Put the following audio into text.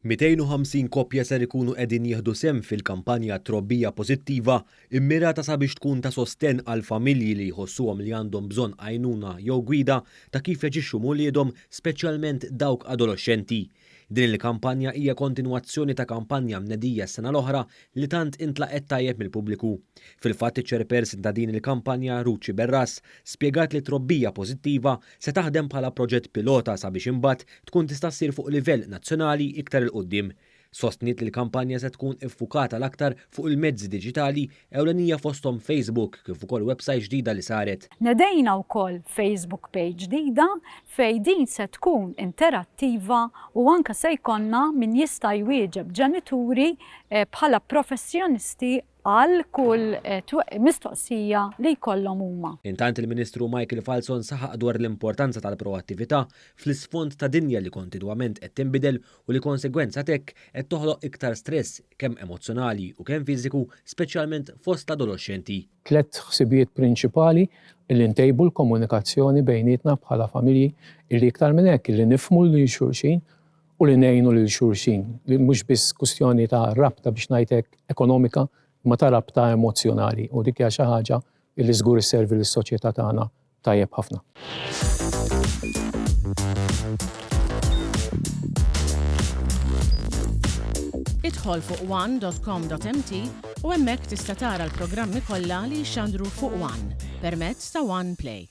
250 koppja ser ikunu qegħdin jieħdu sehem fil-kampanja Trobbija Pożittiva immirata sabiex tkun ta' sostenn għal familji li jħossuhom li għandhom bżonn għajnuna jew gwida ta' kif jaġixxu m'uliedhom speċjalment dawk adoloxxenti. Din il-kampanja hija kontinwazzjoni ta' kampanja mnedija s-sena l-oħra li tant intlaqgħet tajjeb mill-pubbliku. Fil-fatt iċ-chairperson ta' din il-kampanja Ruth Sciberras spjegat li Trobbija Pożittiva se taħdem bħala proġett pilota sabiex imbagħad tkun tista' ssir fuq livell nazzjonali iktar 'il quddiem. Sostniet li l-kampanja se tkun iffukata l-aktar fuq il-mezzi diġitali, ewlenija fosthom Facebook kif ukoll website ġdida li saret. Nedejna wkoll Facebook page ġdida fejn din se tkun interattiva u anke se jkollna min jista' jwieġeb ġenituri bħala professjonisti għal kull mistoqsija li jkollhom huma. Intant il-Ministru Michael Falzon saħaq dwar l-importanza tal-proattività fl-isfond ta' dinja li kontinwament qed tinbidel u li konsegwenza t'hekk qed toħloq iktar stress kemm emozzjonali u kemm fiżiku speċjalment fost l-adoloxxenti. Tlett ħsibijiet prinċipali, illi ntejbu l-komunikazzjoni bejnietna bħala familji, illi iktar minn hekk illi nifhmu lil xulxin u li ngħinu lil xulxin, li mhux biss kwistjoni ta' rabta biex ngħid hekk ekonomika, imma ta' rabta emozzjonali u dik hija xi ħaġa li żgur isservi lis-soċjetà tagħna tajjeb ħafna. Idħol fuq one.com.mt u hemmhekk tista' tara l-programmi kollha li jixxandru fuq One permezz ta' One Play.